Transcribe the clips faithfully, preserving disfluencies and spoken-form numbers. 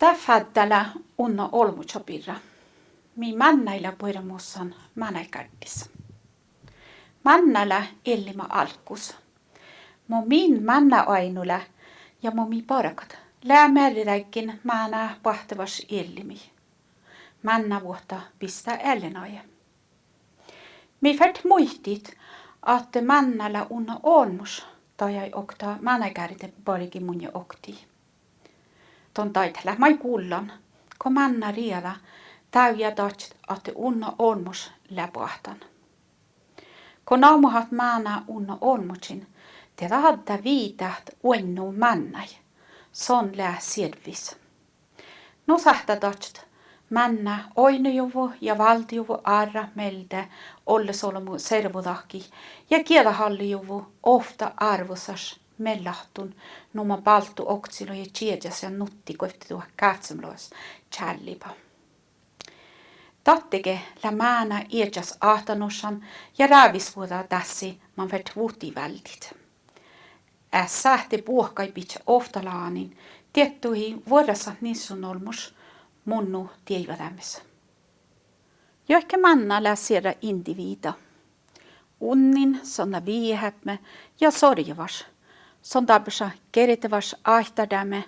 Dát fáddá lea unna olmmoža birra, mii mánnái lea buoremussan mánáidgárddis. Mánná lea eallima álggus. Mo min mánnáoaidnu lea ja mo mii bargat lea mearrideaddjin máná boahttevaš eallimii. Mánnávuohta bistá eallinage. Mii fertet muitit ahte mánná lea unna olmmoš dajai okta mánáidgárdebargi munnje oktii. Don daid leat maid gullan, go mánná riegáda dávjá dadjat ahte unna olmmoš lea boahtán. Go namuhat máná unna olmmožin, de dat addá viidát oainnu mánnái. Son lea siervis. Nu sáhttá dadjat mánná oidnojuvvo ja váldojuvvo árrat mielde ollesolbmo servodahkii ja gieđahallojuvvo ovtta árvvosaš miellahttun, nu mo bálttu ovccilogi čiežas ja nutti guovtteduhát gávccinuppelogis čálliba. Dattege lea máná iežas áhtanuššan ja rávisvuođa dássi man fertet vuhtii váldit. Eat sáhte buohkaid bidjat ovtta lánin, diettuhii vuorrasat nissonolmmoš munno dieđudeames. Juohke mánná lea sierra indiviida. Unnin son lea viehkeheapme ja sorjavaš. Son dárbbaša gierdevaš áittárdeami,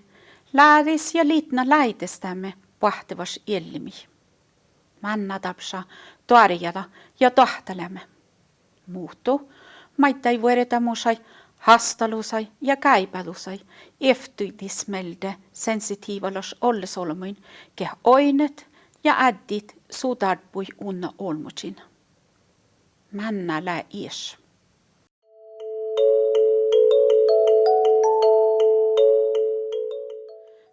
láđis ja litna láidesteami boahttevaš eallimii. Mánná dárbbaša doarjjada ja doahtaleami. Muhto maiddái vuordámušaid, hástalusaid ja gáibádusaid eavttuidis mielde sensitiivvalaš ollesolbmuin geat oidnet ja áddit su dárbbuid unna olmmožin. Mánná lea ieš.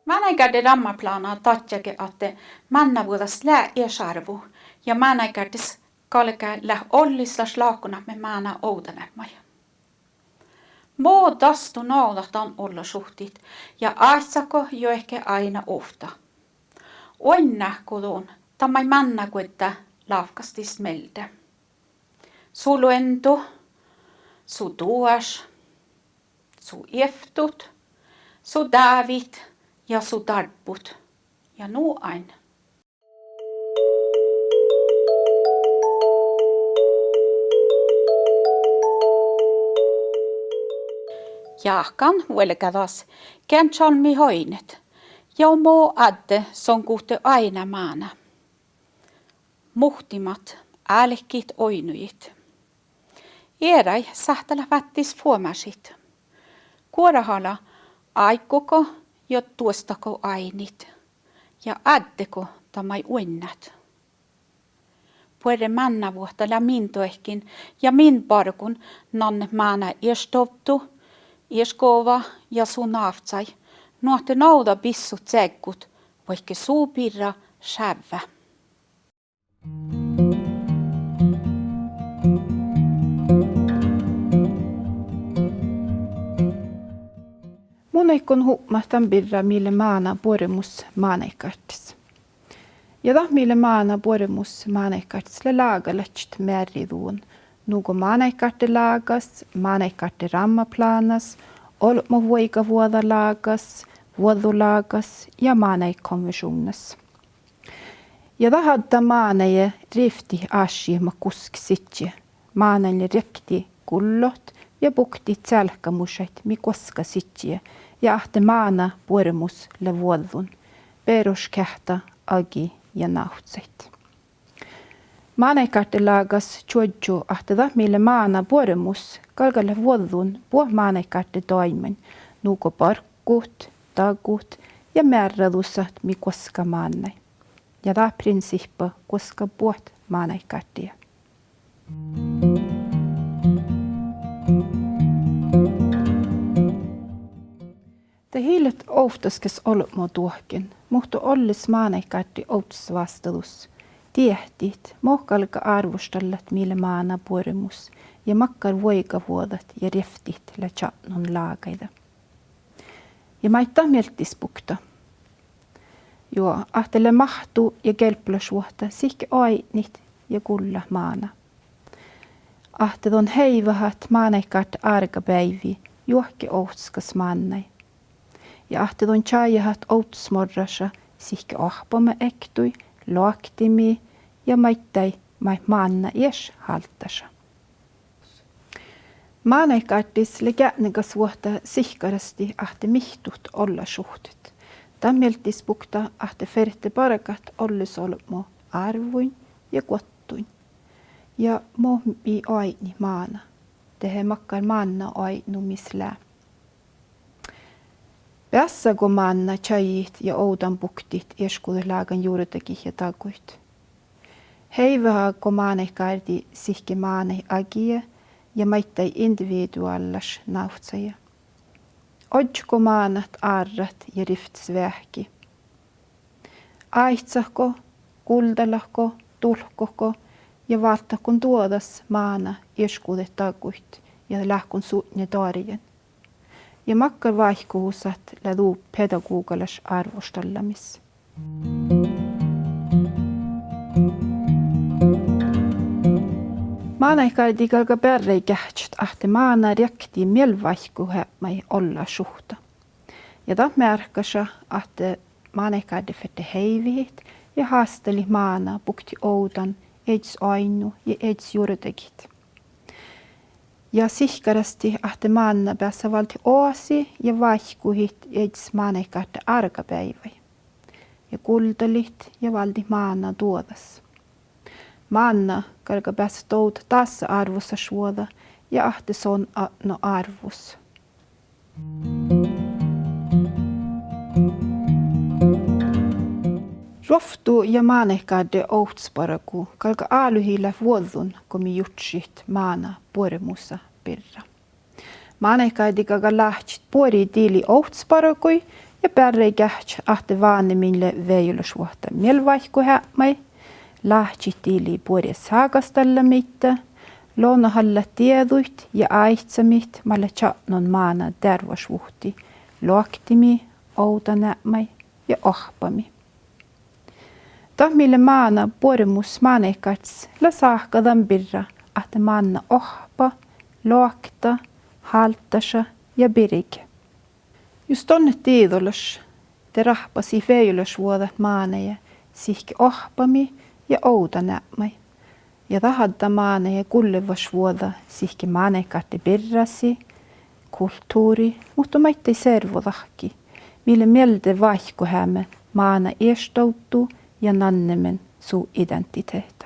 Mánáidgárde rámmaplána dadjage ahte mánnávuođas lea ieš árvu ja mánáidgárdis galgá leat ollislaš láhkoneapmi máná ovdáneapmái. Mo dasto nagodat dan ollašuhttit ja áiccat go juohke áidna ovtta? Oainnát go don dan maid mánnáguoddá lávkastis mielde? Su luonddut, su duoš, su eavttut, su dávit ja su dárbut. Ja nu ain. Jáhkán vuolgá das gean čalmmit oidnet ja mo ádde son guhte áidná máná. Muhtimat álkit oidnojit. Earáid sáhttá leat váttis fuomášit. Guorahala áiggugo ja duosttágo áidnit ja áddigo dan maid oainnát. Buorre mánnávuohta lea min doaivkkin ja min bargun nannet máná iešdovddu, iešgođa ja su návccaid, nu ahte nagoda bissut ceaggut, vaikko su birra šávvá. Mun áiggun hupmat dan birra mii lea mána buoremus mánáidgárddis. Ja dat mii lea mána buoremus mánáidgárddis lea lágalaččat mearriduvvon, nugo mánáidgárdelágas, mánáidgárde rámmaplánas, olbmot vuoigatvuođalágas, vuođđulágas ja mánáidkonvenšuvnnas. Ja dat addá mánáide rievttit áššiid mat guske sidjiide. Mánáin lea riekti gullot ja buktit cealkkamušaid mii guoská sidjiide ja ahte mána buoremus lea vuođđun, beroškeahttá, agi ja návccaid. Mánáidgárdelágas čuožžu ahte dat mii lea mána buoremus galgá leat vuođđun buot mánáidgárdedoaimmain, nugo barggut, dagut ja mearrádusaid mii guoská mánnái. Ja dat prinsihppa guoská buot mánáidgárddiide. Dat ii leat ovttaskas olbmo duohken, muhto olles mánáidgárddi ovddasvástádus diehtit mo galgá árvvoštallat mii lea mána buoremus ja makkár vuoigatvuođat ja rievttit lea čadnon lágaide. Ja maid dat mielddisbukta? Juo, ahte lea máhttu ja gelbbolašvuohta sihke oaidnit ja gullat mána. Ahte don heivehat mánáidgárddi árgabeaivvi juohke ovttaskas mánnái. Ja ahte don čájehat ovddasmorraša sihke oahppama ektui, loaktimii ja maiddái maid mánná ieš hálddaša. Mánáidgárddis lea geatnegasvuohta sihkkarastit ahte mihtut ollašuhttet. Dat mielddisbukta ahte ferte bargat ollesolbmo árvvuin ja guottuin. Ja mo mii oaidnit mána, dehe makkár mánná oaidnu mis lea. Beasságo mánná čájehit ja ovdanbuktit iešguđetlágan jurdagiid ja daguid? Heivehago mánáidgárdi sihke mánáid agije ja maiddái individuállaš návccaide? Ožžotgo mánát árrat ja rivttes veahki? Áiccatgo, guldallatgo, dulkotgo ja válddátgo duođas mána iešguđet daguid ja leatgo sutnje doarjen? Ja makkár váikkuhusat lea du pedagogalaš árvvoštallamis? Mánáidgárdi galgá bearráigeahččat ahte mána riekti mielváikkuheapmái ollašuhta. Ja dat mearkkaša ahte mánáidgárde ferte heivehit ja hástalit mána buktit ovdan iežas oainnu ja iežas jurdagiid. Ja sihkkarastit ahte mánná beassá váldit oasi ja váikkuhit iežas mánáidgárde árgabeaivái. Ja guldalit ja váldit mána duođas. Mánná galgá beassat dovdat dássa árvvosašvuođa ja ahte son atnui árvvus. Ruovttu ja mánáidgárde ovttasbargu galgá álohii leat vuođđun go mii jurddašit mána buoremusa birra. Mánáidgárdi galgá láhčit buori dili ovttasbargui ja bearráigeahččat ahte váhnemin lea vejolašvuohta mielváikkuheapmái, láhčit dili buori ságastallamiidda, lonahallat dieđuid ja áiccamiid mat leat čatnon mána dearvvašvuhtii, loaktimii, ovdaneapmái ja oahppamii. Dat mii lea mána buoremus mánáidgárddis lea sáhka dan birra ahte mánná oahppa, loakta, hálddaša ja birge. Jus don leat diđolaš, de rahpasii vejolašvuođat mánáide sihke oahppamii ja ovdaneapmái. Ja dat addá mánáide gullelašvuođa sihke mánáidgárde birrasii, kultuvrrii, muhto maiddái servodahkii, mii lea mielde váikkuheame mána iešdovddu ja nannemin su identitet.